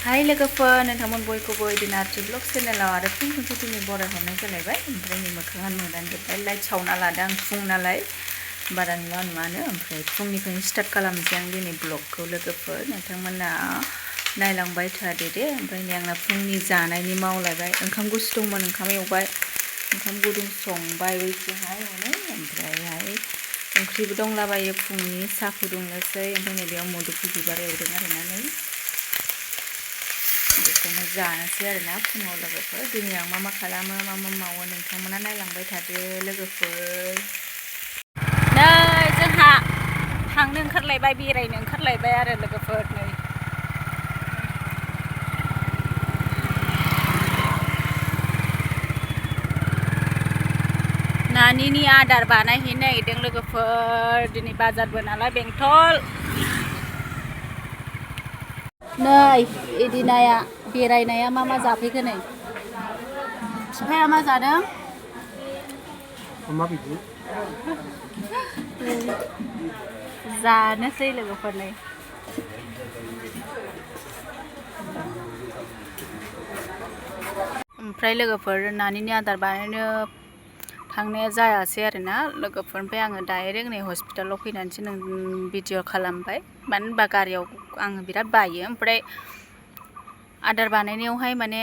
Hai लोगोफोर नोंथांमोन बयखौबो Adina vlog चेनेलाव आरो फिन खनसे बरायहरनाय जालायबाय ओमफ्राय नै मोखाङा नुदानजोब्बाय लाइट सावना लादों आं फुं नालाय बारा नुवानो ओमफ्राय फुंनिफ्रायनो स्टार्ट खालामनोसै आं दिनै ब्लगखौ लोगोफोर नोंथांमोना नायलांबाय थादो दे ओमफ्राय नै आंना फुंनि जानायनि मावलायबाय ओंखाम गुसु दंमोन ओंखाम एवबाय ओंखाम गुदुं संबाय बैसोहाय ओमफ्रायहाय ओंख्रिबो दंलाबायो फुंनि साहा फुदुंनोसै ओमफ्राय नै बेयाव मुदुफुल बिबार एवदों आरोना नै बेखौनो जानोसै आरोना फुङाव लोगोफोर दिनै आं मा खालामो मा मावो नोंथांमोना नायलांबाय थादो लोगोफोर नै जोंहा थांनो ओंखारलायबाय बेरायनो ओंखारलायबाय आरो लोगोफोर नै नानिनि आदार बानायहैनो नागिरदों लोगोफोर दिनै बाजारबो नालाय बेंटल नै एदिनाया बेरायनाया मा जाफैखो नै बिफाया मा जादों अमा बिबु जानोसै लोगोफोर नै ओमफ्राय लोगोफोर नानिनि आदार बानायनो थांनाया जायासै आरोना लोगोफोर ओमफ्राय आङो डाइरेक्ट नै हस्पिटालाव फैनानैसो नों भिडिअ खालामबाय मानो होनबा गारियाव आङो बिराद बायो ओमफ्राय आदार बानायनायावहाय माने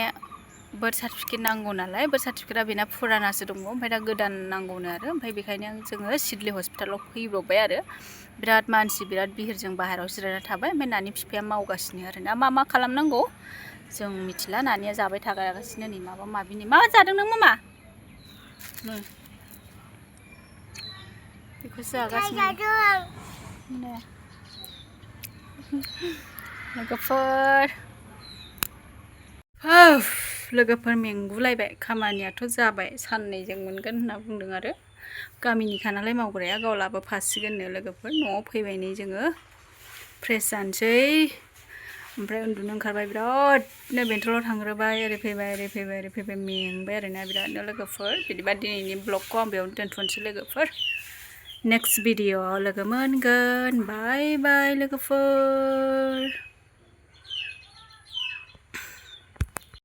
बार्थ सार्टिफिकेट नांगौ नालाय बार्थ सार्टिफिकेटआ बेना फुरानासो दङ ओमफ्राय दा गोदान नांगौनो आरो ओमफ्राय बेखायनो जोङो सिडली हस्पिटालाव फैब्रबबाय आरो बिराद मानसि बिराद बिहिरजों बाहेरायाव जिरायना थाबाय ओमफ्राय नानि बिफाया मावगासिनो आरोना मा खालामनांगौ जों मिथिला नानिया जाबाय थागासिनो नै माबा माबिनि मा जादों नों मामा बेखौसो जागासिनो लोगोफोर मेंगुलायबाय खामानियाथ' जाबाय साननैजों मोनगोन होनना बुंदों आरो गामिनिखा नालाय मावग्राया गाव लाबोफासिगोननो लोगोफोर न'आव फैबाय नै जोङो फ्रेस जानोसै ओमफ्राय उन्दुनो ओंखारबाय बिरादनो बेंटलाव थांग्रोबाय ओरै फैबाय मेंबाय आरोना बिरादनो लोगोफोर बिदिबा दिनैनि ब्लगखौ आं बेयावनो दोनथ'नोसै लोगोफोर नेक्स्ट भिडिअ'आव लोगो मोनगोन बाय बाय लोगोफोर